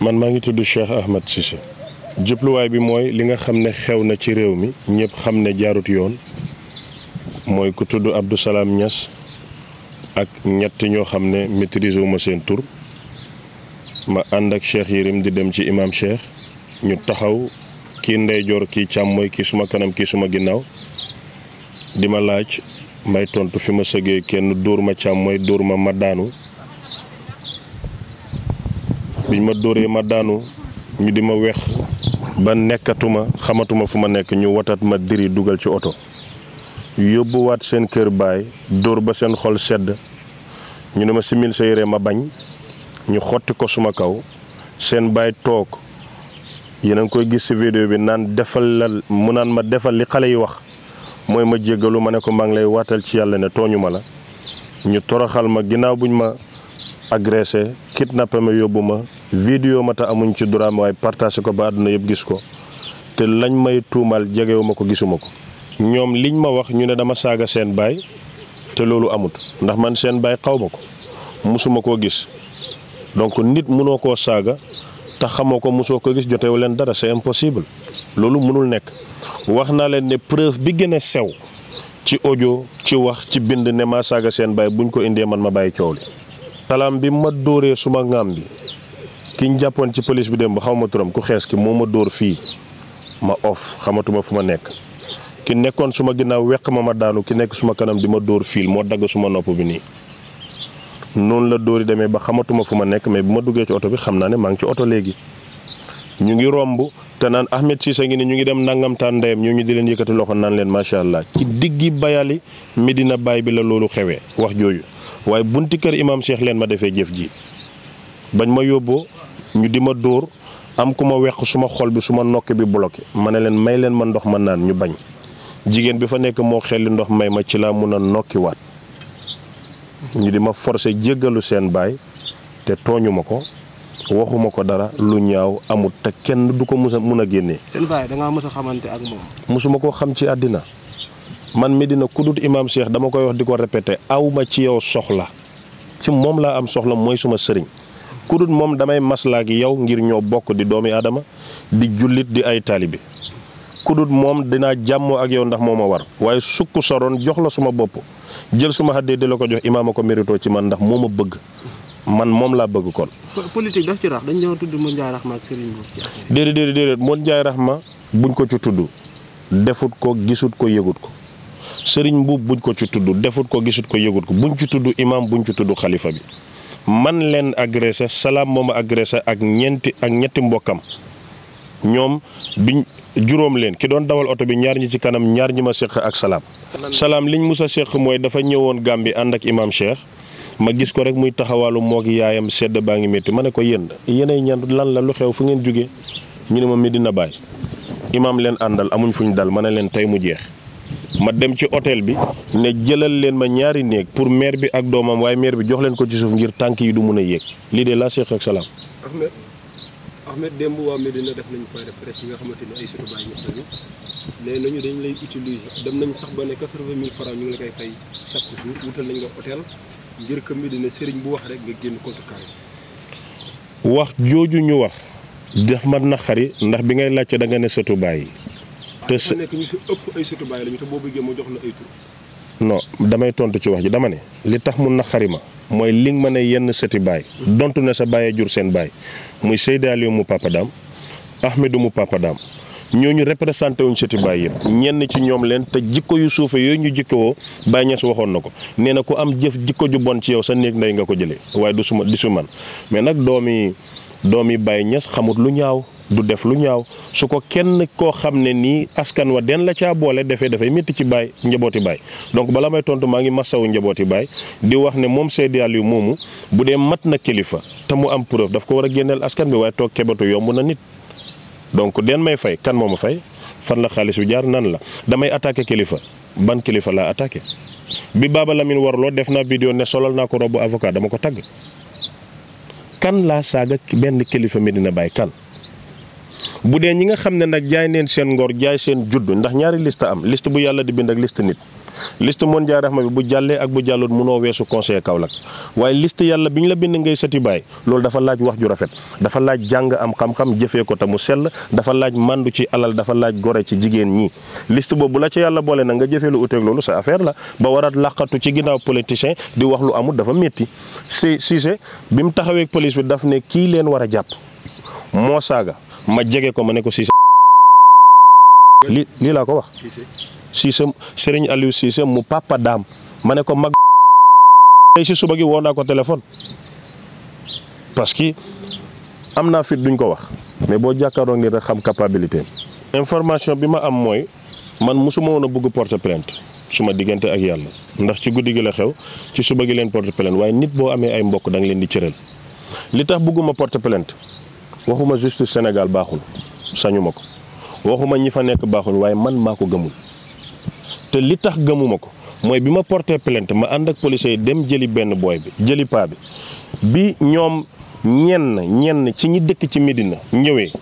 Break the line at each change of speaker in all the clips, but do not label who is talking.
man maa ngi tudd Cheikh Ahmed Cissé jubluwaay bi mooy li nga xam ne xew na ci réew mi ñëpp xam ne jaarut yoon mooy ku tudd Abdou Salam Niass ak ñett ñoo xam ne maîtriser wu ma seen tur ma ànd ak Cheikh Yérim di dem ci imam Cheikh ñu taxaw kii ndeyjoor kii càmmooy kii suma kanam kii suma ginnaaw di ma laaj may tontu fi ma sëgee kenn dóor ma càmmooy dóor ma daanu biñ ma dóoree ma daanu ñu di ma wex ba nekkatuma xamatuma fu ma nekk ñu watat ma diri dugal ci oto yóbbuwaat seen kër baay dóor ba seen xol sedd ñu ne ma simil sa yére ma bañ ñu xotti ko suma kaw seen baay toog yéen a ngi koy gis ci vidéo bi naan mu naan ma defal li xale yi wax mooy ma jéggalu ma ne ko maa ngi lay waatal ci yàlla ne tooñu ma la ñu toroxal ma ginnaaw buñ ma agressé kidnappé ma yóbbu ma vidéo ma ta amuñ ci droit waaye partagé ko ba àdduna yëpp gis ko te lañ may tuumal jegewu ma ko gisuma ko ñoom liñ ma wax ñu ne dama saaga seen baay te loolu amut ndax man seen baay xaw ma ko musuma koo gis donc nit mënoo koo saaga te xamoo ko mosoo ko gis jotewu leen dara c'est impossible loolu mënul nekk wax naa leen ne preuve bi gën a sew ci audio ci wax ci bind ne maa saaga seen baay buñ ko indee man ma bàyyi coow li Salam bi ma dóoree suma ngaam bi ki ñu jàppoon ci police bi dem ba xaw ma turam ku xees ki moo ma dóor fii ma off xamatuma fu ma nekk ki nekkoon suma ginnaaw weq ma daanu ki nekk suma kanam di ma dóor fiil moo dagg suma nopp bi nii noonu la dóori demee ba xamatuma fu ma nekk mais bu ma duggee ci oto bi xam naa ne maa ngi ci oto léegi ñu ngi romb te naan Ahmed Cissé ngi ni ñu ngi dem nangamtaan ndeyam ñu di leen yëkkati loxo naan leen macha allah ci diggi bayali Medina Baay bi la loolu xewee wax jooju waaye bunti kër imam Cheikh leen ma defee jëf ji bañ ma yóbboo ñu di ma dóor am ku ma weq suma xol bi suma nokk bi bloqué ma ne leen may leen ma ndox ma naan ñu bañ jigéen bi fa nekk moo xelli ndox may ma ci laa mun a nokkiwaat ñu di ma forcé jéggalu seen baay te tooñu ma ko waxuma ko dara lu ñaaw amut te kenn du ko mun a génnee.
seen baay da ngaa mës a xamante ak moom.
mosuma koo xam ci àddina man Medina ku dut imam Cheikh dama koy wax di ko répété awma ci yow soxla ci moom laa am soxla mooy suma sëriñ ku dut moom damay maslaa gi yow ngir ñoo bokk di doomi aadama di jullit di ay taalibe ku dut moom dinaa jàmmoo ak yow ndax moo ma war waaye sukk soroon jox la suma bopp jël suma xaddee di la ko jox imaam ko mérito ci man ndax moo ma bëgg man moom laa bëgg kon.
politique daf ci rax dañ doon tudd Modou Ndiaye Rahma ak Serigne Mboup.
déedéet Modou Ndiaye Rahma buñ ko ci tudd defut ko gisut ko yëgut ko Serigne Mboup buñ ko ci tudd defut ko gisut ko yëgut ko buñ ci tudd imaam buñ ci tudd xalifa bi man leen agressé Salam moo ma agressé ak ñetti mbokkam ñoom biñ juróom leen ki doon dawal oto bi ñaar ñi ci kanam ñaar ñi ma seq ak Salam liñ mus a seq mooy dafa ñëwoon Gàmbi ànd ak imam Cheikh ma gis ko rek muy taxawaalu moog yaayam sedd baa ngi métti ma ne ko yéenay ñan lan la lu xew fu ngeen jógee ñu ne ma Medina Baay imam leen àndal amuñ fuñ dal ma ne leen tey mu jeex ma dem ci hôtel bi ne jëlal leen ma ñaari néeg pour maire bi ak doomam waaye maire bi jox leen ko ci suuf ngir tànk yi du mun a yéeg lii de laa seq ak Salam.
Ahmed démb waa Medina def nañu point de presse yi nga xamante ni ay surtout bàyyi ñëpp lañu nee nañu dañ lay utiliser dem nañ sax ba ne 80 000 francs ñu ngi la koy fay chaque jour wutal nañ nga hôtel ngir que Medina sëriñ bu wax rek nga génn contrecarré.
wax jooju ñu wax daf ma naqari ndax bi ngay laajte da nga ne sëtu bàyyi.
te sa nekk ñu si ëpp ay sëtu bàyyi lañu te boo bëggee ma jox la ay tur.
non damay tontu ci wax ji dama ne li tax mu naqari ma mooy li nga ma ne yenn sëti baay dontu ne sa bàyyee jur seen baay muy Seydi Aliou mu Papa Dam Ahmedou mu Papa Dam ñooñu représenté wuñ sëti baay yëpp ñenn ci ñoom leen te jikko yu suufe yooyu ñu jikkoo Baay Ñas waxoon na ko nee na ku am jikko ju bon ci yow sa néeg ndey nga ko jëlee waaye du su man mais nag doomi Baay Ñas xamut lu ñaaw du def lu ñaaw su ko kenn koo xam ne nii askan wa den la caa boole dafay métti ci baay njabooti baay donc bala may tontu maa ngi masawu njabooti baay di wax ne moom Seydi Aliou moomu bu dee mat na kilifa te mu am preuve daf ko war a génneel askan bi waaye toog kebatu yomb na nit donc den may fay kan moo ma fay fan la xaalis bi jaar nan la damay attaqué kilifa ban kilifa laa attaqué bi Baba Lamine warloo def naa vidéo ne solal naa ko robu avocat dama ko tagg kan laa saaga benn kilifa Medina Baay kan bu dee ñi nga xam ne nag jaay neen seen ngor jaay seen judd ndax ñaari liste am liste bu yàlla di bind ak liste nit liste Mon Ndiaye Rahma bi bu jàllee ak bu jàllut munoo weesu conseiller Kaolack waaye liste yàlla bi ñu la bind ngay sëti baay loolu dafa laaj wax ju rafet dafa laaj jàng am xam-xam jëfee ko te mu sell dafa laaj mandu ci alal dafa laaj gore ci jigéen ñi liste boobu bu la ci yàlla boole na nga jëfee lu uteeg loolu sa affaire la ba warat laqatu ci ginnaaw politicien di wax lu amul dafa métti Cissé bi mu taxawee police bi daf ne kii leen war a jàpp moo saaga ma jege ko ma ne ko Cissé lii laa ko wax Cissé Serigne Aliou Cissé mu papa daam ma ne ko mag tey si suba gi woo naa ko téléphone parce que am naa fit duñ ko wax mais boo jàkkaaroon ni rek xam capacité information bi ma am mooy man mosuma woon a bëgg porter plainte suma diggante ak yàlla ndax ci guddi gi la xew ci suba gi leen porter plainte waaye nit boo amee ay mbokk da nga leen di cëral li tax bëgguma porter plainte waxuma justice Sénégal baaxul sañuma ko waxuma ñi fa nekk baaxul waaye man maa ko gëmul te li tax gëmuma ko mooy bi ma porté plainte ma ànd ak policiers yi dem jëli benn booy bi jëli paa bi ñoom ñenn ci ñi dëkk ci Médina ñëwee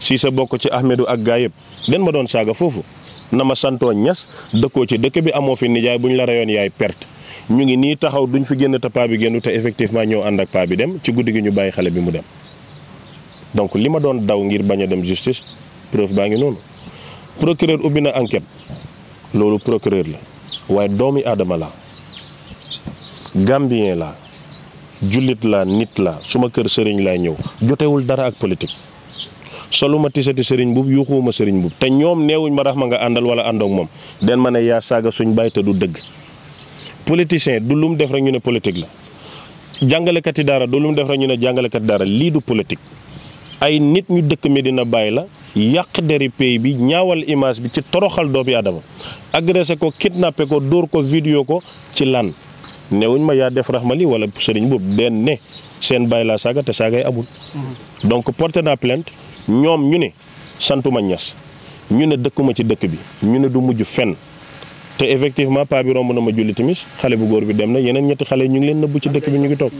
si sa bokk ci Ahmedou ak gaa yëpp den ma doon saaga foofu na ma santoo ñas dëkkoo ci dëkk bi amoo fi nijaay bu ñu la reyoon yaay perte ñu ngi nii taxaw duñ fi génn te paa bi génnu te effectivement ñëw ànd ak paa bi dem ci guddi gi ñu bàyyi xale bi mu dem donc li ma doon daw ngir bañ a dem justice preuve baa ngi noonu procureur ubbi na enquête loolu procureur la waaye doomi aadama la gambien la jullit la nit la suma kër sëriñ laay ñëw jotewul dara ak politique soluma tisati sëriñ bub yuuxuwuma sëriñ bub te ñoom neewuñ ma Rahma nga àndal wala àndoog moom den ma ne yaa saaga suñ bàyyi te du dëgg politicien du lu mu def rek ñu ne politique la jàngalekat yi daara du lu mu def rek ñu ne jàngalekat daara lii du politique ay nit ñu dëkk Medina Baye la yàq deri pays bi ñaawal image bi ci toroxal doomi aadama agressé ko kidnappé ko dóor ko vidéo ko ci lan newuñ ma yaa def Rahma li wala sëriñ boobu den ne seen bàyyi laa saaga te saagay amul donc porté naa plainte ñoom ñu ne santuma ñas ñu ne dëkkuma ci dëkk bi ñu ne du mujj fenn te effectivement paa bi romb na ma julli timis xale bu góor bi dem na yeneen ñetti xale ñu ngi leen nëbbu ci dëkk bi ñu ngi toog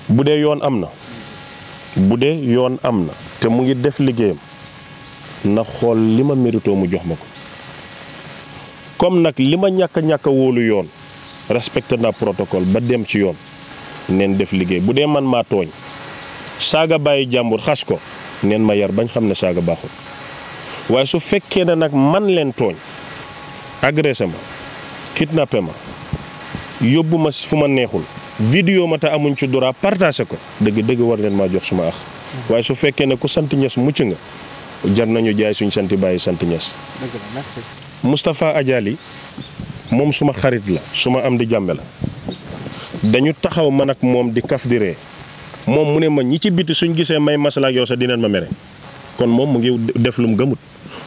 bu dee yoon am na bu dee yoon am na te mu ngi def liggéeyam na xool li ma mérito mu jox ma ko comme nag li ma ñàkk a wóolu yoon respecté na protocole ba dem ci yoon neen def liggéey bu dee man maa tooñ saaga bàyyi jàmbur xas ko neen ma yar bañ xam ne saaga baaxul waaye su fekkee ne nag man leen tooñ agressé ma kidnappé ma yóbbu ma fu ma neexul vidéo ma te amuñ ci droit partagé ko dëgg war leen maa jox suma ax waaye su fekkee ne ku sant ñes mucc nga jar nañu jaay suñ santi bàyyi sant ñes Moustapha Adjali moom suma xarit la suma am di jàmbe la dañu taxaw man ak moom di kaf di ree moom mu ne ma ñi ci biti suñ gisee may masala ak yow sax dineen ma mere kon moom mu ngi def lum gëmut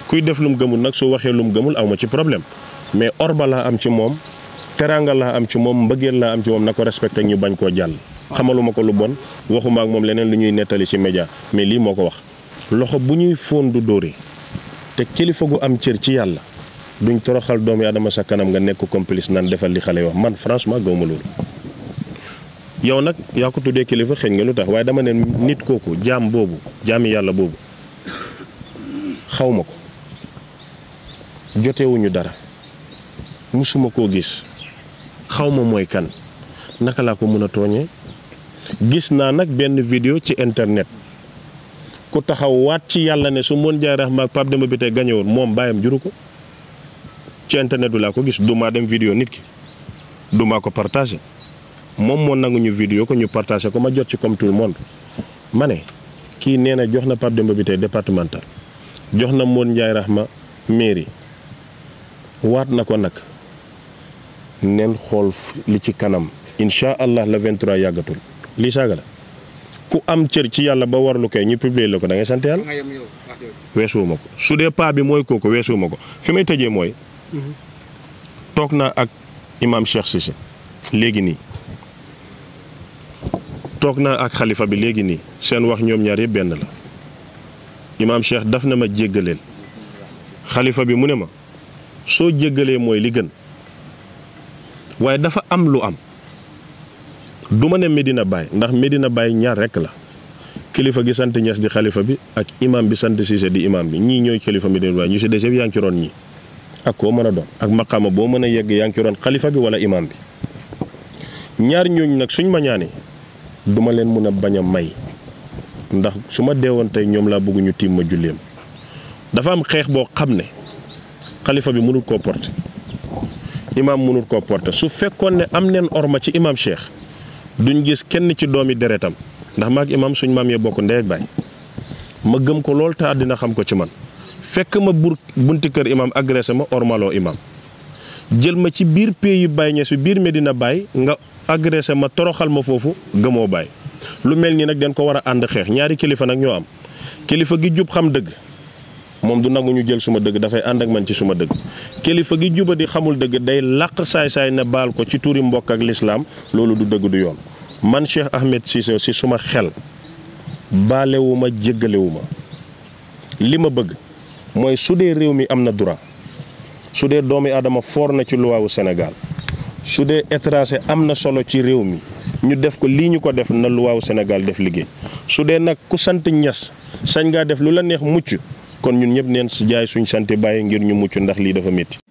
kuy def lum gëmut nag su waxee lum gëmul aw ma ci problème mais orba laa am ci moom teranga laa am ci moom mbëggeel laa am ci moom na ko respecté ñu bañ koo jàll xamaluma ko lu bon waxuma ak moom leneen lu ñuy nettali ci média mais lii moo ko wax loxo bu ñuy fóon du dóore te kilifa gu am cër ci yàlla duñ toroxal doomu aadama sa kanam nga nekk complice naan defal li xale yi wax man franchement gawma loolu yow nag yaa ko tuddee kilifa xëy nga lu tax waaye dama ne nit kooku jaami yàlla boobu xawma ko jotewuñu dara musuma koo gis xawma mooy kan naka laa ko mën a tooñee gis naa nag benn vidéo ci internet ku taxaw waat ci yàlla ne su Mon Ndiaye Rahma ak Pape Demba bi tey gañewoon moom bàyyam juru ko ci internet bi laa ko gis du maa dem vidéo nit ki du maa ko partagé moom moo nangu ñu vidéo ko ñu partagé ko ma jot ci comme tout le monde ma ne kii nee na jox na Pape Demba bi tey départemental jox na Mon Ndiaye Rahma mairie waat na ko nag neen xool li ci kanam incha allah le 23 yàggatul lii saaga la ku am cër ci yàlla ba warlu koy ñu publier la ko da ngay sant yàlla weesuwuma ko su dee paa bi mooy kooku weesuwuma ko fi may tëjee mooy toog naa ak imam Cheikh Cissé léegi nii toog naa ak xalifa bi léegi nii seen wax ñoom ñaar yëpp benn la imam Cheikh daf na ma jéggaleel xalifa bi mu ne ma soo jéggalee mooy li gën waaye dafa am lu am du ma ne Medina Baye ndax Medina Baye ñaar rekk la kilifa gi sant Niass di xalifa bi ak imam bi sant Cissé di imam bi ñii ñooy kilifa Medina Baye ñu si des yaa ngi ci roon ñii ak koo mën a doon ak maqaama boo mën a yegg yaa ngi ci doon xalifa bi wala imam bi ñaar ñooñu nag suñ ma ñaanee duma leen mun a bañ a may ndax su ma deewoon tey ñoom laa bëgg ñu tiim ma julleem dafa am xeex boo xam ne xalifa bi mënul koo porter imam mënul koo porter su fekkoon ne am neen orma ci imam Cheikh duñ gis kenn ci doomi deretam ndax maag imam suñ maam yee bokk ndey ak baay ma gëm ko lool te àddina xam ko ci man fekk ma bunti kër imam agressé ma ormaloo imam jël ma ci biir pays yu Baay Ñas bi biir Medina Baay nga agressé ma toroxal ma foofu gëmoo Baay lu mel nii nag dañ ko war a ànd xeex ñaari kilifa nag ñoo am kilifa gi jub xam dëgg moom du nangu ñu jël suma dëgg dafay ànd ak man ci suma dëgg kilifa gi juba di xamul dëgg day làq saay-saay ne baal ko ci turi mbokk ak lislaam loolu du dëgg du yoon man Cheikh Ahmed Cissé si suma xel baalewuma jéggalewuma li ma bëgg mooy su dee réew mi am na droit su dee doomi aadama foor na ci luwaawu Sénégal su dee étranger am na solo ci réew mi ñu def ko lii ñu ko def na luwaawu Sénégal def liggéey su dee nag ku sant Ñas sañ ngaa def lu la neex mucc kon ñun ñëpp neen si jaay suñ sant bàyyi ngir ñu mucc ndax lii dafa métti